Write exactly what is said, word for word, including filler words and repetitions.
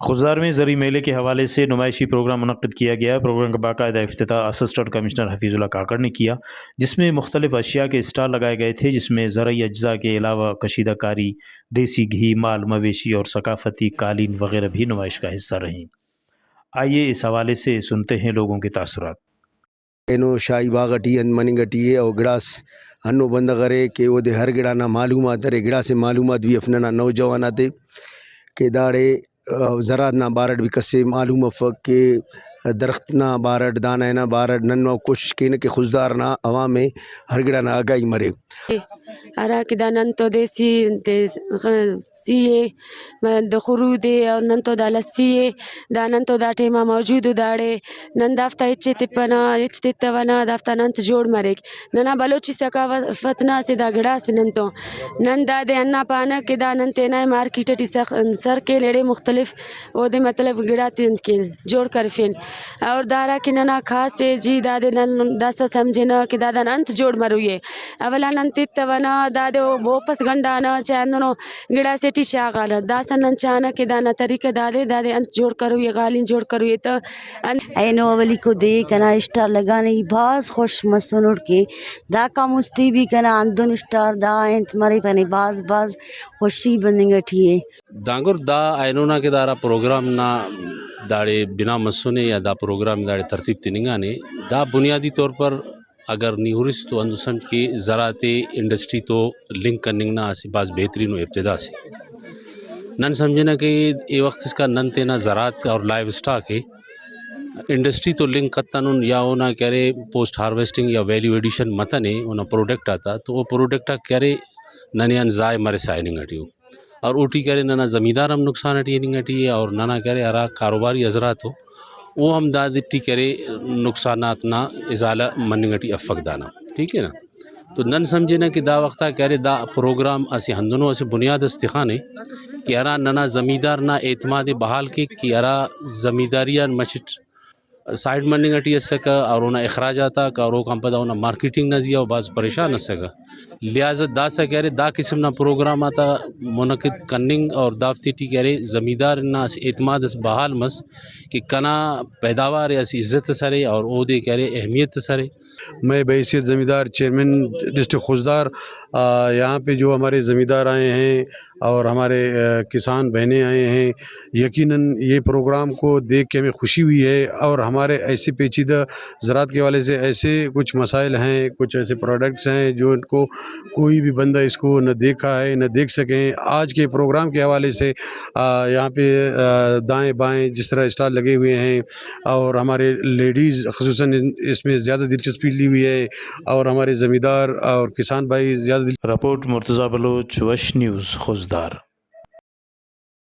خضدار میں زرعی میلے کے حوالے سے نمائشی پروگرام منعقد کیا گیا۔ پروگرام کا باقاعدہ افتتاح اسسٹنٹ کمشنر حفیظ اللہ کاکڑ نے کیا، جس میں مختلف اشیاء کے اسٹال لگائے گئے تھے، جس میں زرعی اجزاء کے علاوہ کشیدہ کاری، دیسی گھی، مال مویشی اور ثقافتی قالین وغیرہ بھی نمائش کا حصہ رہیں۔ آئیے اس حوالے سے سنتے ہیں لوگوں کے تاثرات۔ اینو شاہی باغ ٹی انت مننگ ٹی ءِ، او گڑاس ہندنو بندغ ارے کہ اودے ہر گڑا نا معلومات ارے، گڑاسے معلومات بھی اف ننا نوجوان آتے کہ داڑے، آ، زراعت نا بارٹ بھی کسے معلوم افک کہ درخت نا بارٹ، دانہ نا بارٹ، نن او کوشش کینہ کہ خضدار نا عوام ءِ ہر گڑا نا آگاہی مرے۔ ہرا کہ دا نن تو دیسی انتے، خ-، سی ءِ، م-، د-، خرود ءِ اور نن تو دا لسی ءِ، دا نن تو دا ٹائما موجود ءُ داڑے نن دافتا ہچ ءِ تپنہ، ہچ تتونہ، دافتا نن انت جوڑ مریک۔ ننا بلوچی ثقافت نا اسہ دا گڑاس نن تو۔ نن دادے ہندا پانہ کہ دا نن تینا مارکیٹ ٹی سخ-، سر کین ایڑے مختلف اودے مطلب گڑاتے انت کین جوڑ کرفین۔ اور دارا کہ ننا خاص ءِ جی دادے نن داسہ سمجھنہ کہ دادان انت جوڑ مروئی ءِ۔ اولا نن تتونہ دادے او بوپس گنڈانہ چاہے ہندنو گڑاسے ٹی شاغانہ۔ داسہ نن چانہ کہ دانا طریقہ دادے، دادے انت جوڑ کروئی ءِ، غالین جوڑ کروئی ءِ تہ انت۔ اینو اولیکو دے کنا اسٹال لگانے ای بھاز خوش مسنٹ کہ داکا مستی بھی کنا ہندن اسٹال دا انت مریفنے بھاز بھاز خوشی بننگ ٹی ءِ۔ دانگر دا اینو نا کہ دا ہرا پروگرام نا داڑے بنا مسنے یا دا پروگرام داڑے ترتیب تننگانے، دا بنیادی طور پر اگر نی ہُرس تو ہندن سمجھ کہ زراعت ءِ انڈسٹری تو لنک کننگ نا اسہ بھاز بہترین و ابتدا سے۔ نن سمجھنہ کہ اے وخت اسکان نن تینا زراعت اور لائیو اسٹاک ءِ انڈسٹری تو لنک کتنن یا اونا کہ ارے پوسٹ ہارویسٹنگ یا ویلیو ایڈیشن متنے اونا پروڈکٹ آتا، تو او پروڈکٹ آک کہ ارے ننے آن ضائع مرسا ہننگ ٹی ءُ۔ اور اوٹی کہ ارے ننا زمیندار ہم نقصان ٹی ہننگ ٹی ءِ اور ننا کہ ارے ہرا کاروباری حضرات ءُ او ہم دادے ٹی کہ ارے نقصانات نا ازالہ مننگ ٹی افک دانا، ٹھیک ہے نا۔ تو نن سمجھنہ کہ دا وختا کہ ارے دا پروگرام اسہ ہندنو اسہ بنیاد اس تخانے کہ ہرا ننا زمیندار نا اعتماد ءِ بحال کیک کہ ہرا زمینداری آن مچٹ سائیڈ مننگ ٹی اسکہ اور اونا اخراجات آک اور اوکان پدا اونا مارکیٹنگ نا زیہا او بھاز پریشان اسکہ۔ لہٰذا داسہ کہ ارے دا قسم نا پروگرام آتا منعقد کننگ اور دافتے ٹی کہ ارے زمیندار نا اسہ اعتماد اس بحال مس کہ کنا پیداوار ءِ اسہ عزت اس ارے اور اودے کہ ارے اہمیت اس ارے۔ میں بحیثیت زمیندار چیئرمین ڈسٹرکٹ خضدار، آ، یہاں پہ جو ہمارے زمیندار آئے ہیں اور ہمارے، آ، کسان بہنیں آئے ہیں، یقیناً یہ پروگرام کو دیکھ کے ہمیں خوشی ہوئی ہے اور ہمارے ایسے پیچیدہ زراعت کے حوالے سے ایسے کچھ مسائل ہیں، کچھ ایسے پروڈکٹس ہیں جو ان کو کوئی بھی بندہ اس کو نہ دیکھا ہے، نہ دیکھ سکیں۔ آج کے پروگرام کے حوالے سے، آ، یہاں پہ، آ، دائیں بائیں جس طرح اسٹال لگے ہوئے ہیں اور ہمارے لیڈیز خصوصاً ان، اس میں زیادہ دلچسپی لی ہوئی ہے اور ہمارے زمیندار اور کسان بھائی زیادہ دل۔ رپورٹ مرتضی بلوچ، وش نیوز، خضدار۔